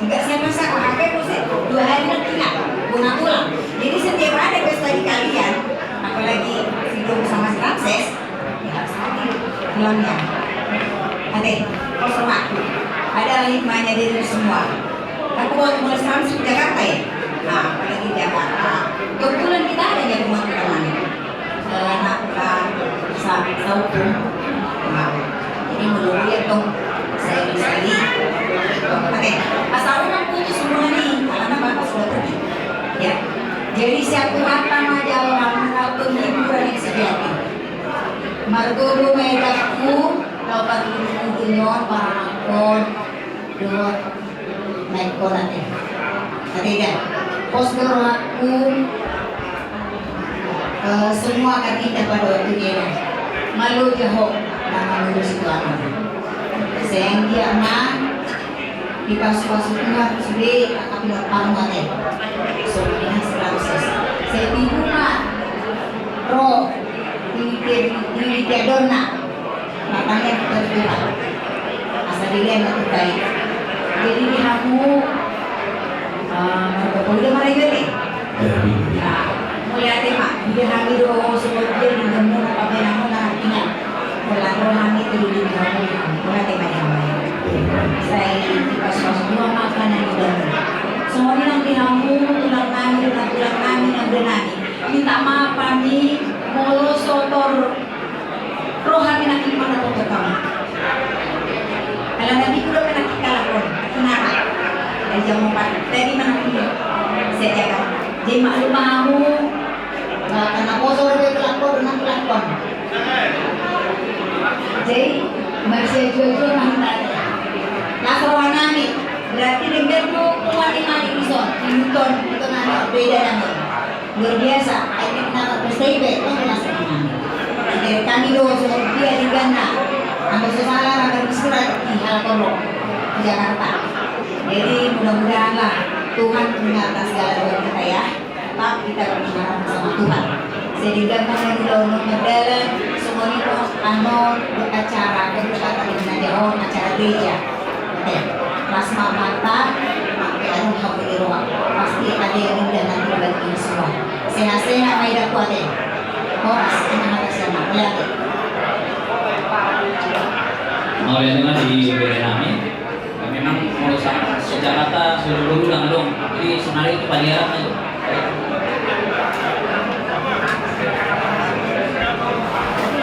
Enggak siapa-siapa, hape mesti dua hari nanti nak, bona tulang. Jadi setiap ada pesta di kalian, apalagi si Domu sama si Ramses, ya harus hadir. Ate, kosong aku. Adalah hikmahnya dari semua. Aku baru mulai sekarang di Jakarta ya. Nah, apalagi Jakarta. Kebetulan kita ada di rumah kita mana. Eh, anak, eh, sa-, sahukum. Nah, ini menunggu ya, Tong. Saya sekali. Oke, pas aku kan putus semua nih, karena bapak sudah pergi. Ya. Jadi satu kata ma jalo, penghibur yang sejati. Margogo ma edakku, laho parguru-guru on, parangakkon, dohot na ingkon ate. Ate da, pos do rohakku, eh, semua kata indah pada waktunya da. Malo jaho na mangurusi tu anak. Sehingga ma dipasu-pasu Tuhan sude angka pilot parmate. Songon i na seratus. Sai tibu ma ro di, di, di, di adonna. Makanya kita berdoa. Asa dilihat na terbaik. Jadi di hamu, eh, marga Polda mana juga nih? Jadi. Nah, mauliate ma, di hami do songon dia di nemu apa benang mana tinggal. Pelako hami tu di nemu, mauliate ma di hami. Sai pas-pas dua makanan di dalam. Songon i nang di hamu, tulang nami, tulang nami, nang nami. Minta maaf hami, molo so tor Roha minang i mana poto kama. Ala na di kuda minang i kalakon, kinara. Dari jam empat tadi minang i. Saya jaga. Jadi maklum hamu, eh, karena poso udah kelakon, udah kelakon. Jadi masih jujur mantap. Las roha nami, berarti dengan tu kuat di mari ison, di luton, itu nami, beda nami. Luar biasa, akhirnya nama P S T I P, kan kena senang. Jadi kami do, seperti dia di Ganda. Ambil sesala, akan bersurat di Halakoro, di Jakarta. Jadi mudah-mudahanlah Tuhan mendengarkan segala doa kita ya. Tetap kita berharap sama Tuhan. Sehingga mengenai dalam berdalan, semuanya anu acara, kedua kali acara gereja. Oke, las ma amanta, pakai anu hapu di roha. Pasti ada yang indah nanti bagi semua. Sehat-sehat ma edakku ate. Horas, terima kasih ma. Mauliate. Mauliate ma di bere nami. Memang molo sa-, se Jakarta seluruh ulang dong. Jadi sebenarnya itu paliaran